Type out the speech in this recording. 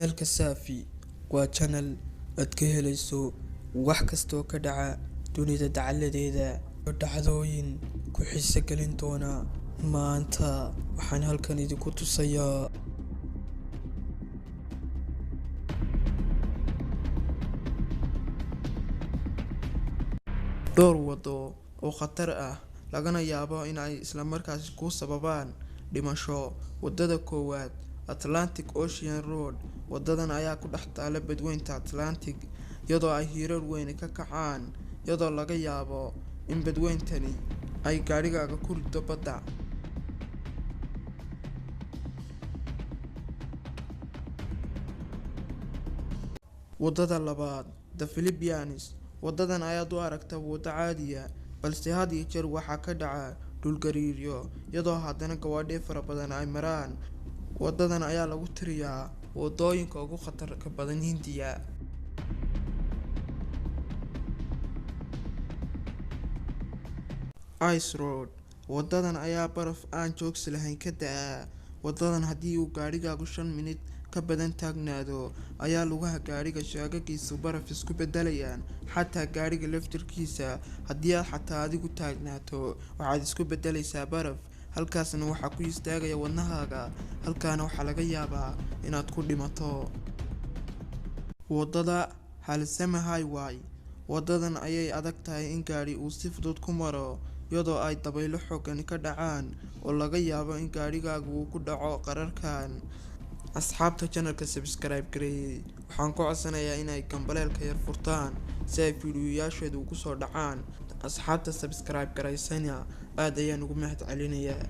Channelka Saafi waa channel aad ka helayso wax kasta oo ka dhaca dunida dacaladeeda iyo dhacdooyin ku xiiso gelin doona. Maanta waxaan halkan idinku tusayaa dhowr waddo oo khatar ah, lagana yaabo in ay isla markaasi kuu sababaan dhimasho. Waddada koowaad, Atlantic Ocean Road. Waddadan ayaa ku dhex taala badweynta Atlantic, iyadoo ay hirar weyni ka kacaan, iyadoo laga yaabo in badweyntani ay gaadhigaaga ku riddo badda. Waddada labaad, The Philippines. Waddadan ayaad u aragtaa waddo caadiya, balse had iyo jeer waxaa ka dhaca dhulgariiryo, iyadoo haddana gawaadhi fara badan ay maraan. Waddadan ayaa lagu tiriyaa waddooyinka ugu khatarka badan Hindiya. Ice Road. Waddadan ayaa baraf aan joogsi lahayn ka da'a. Waddadan haddii uu gaadhigaagu 5 minit ka badan taagnaado, ayaa lugaha gaadhiga shaagagiisu baraf isku beddelayaan. Xataa gaadhiga laftirkiisa haddii aad xataa adigu taagnaato, waxaad isku beddelaysaa baraf. Halkaasna waxaa ku istaagaya wadnahaaga, halkaana waxaa laga yaabaa inaad ku dhimato. Waddada Halsema Highway. Waddadan ayay adag tahay in gaadhi uu si fudud ku maro, iyadoo ay dabaylo xooggan ka dhacaan oo laga yaabo in gaadhigaagu uu ku dhaco qararkan. Asxaabta channelka subscribe gareeyay, waxaan ku codsanayaa inay gambaleelka yar furtaan si ay fiidiyoyaasheedu ugu soo dhacaan. Asxaabta subscribe garaysana aad ayaan ugu mahad celinayaa.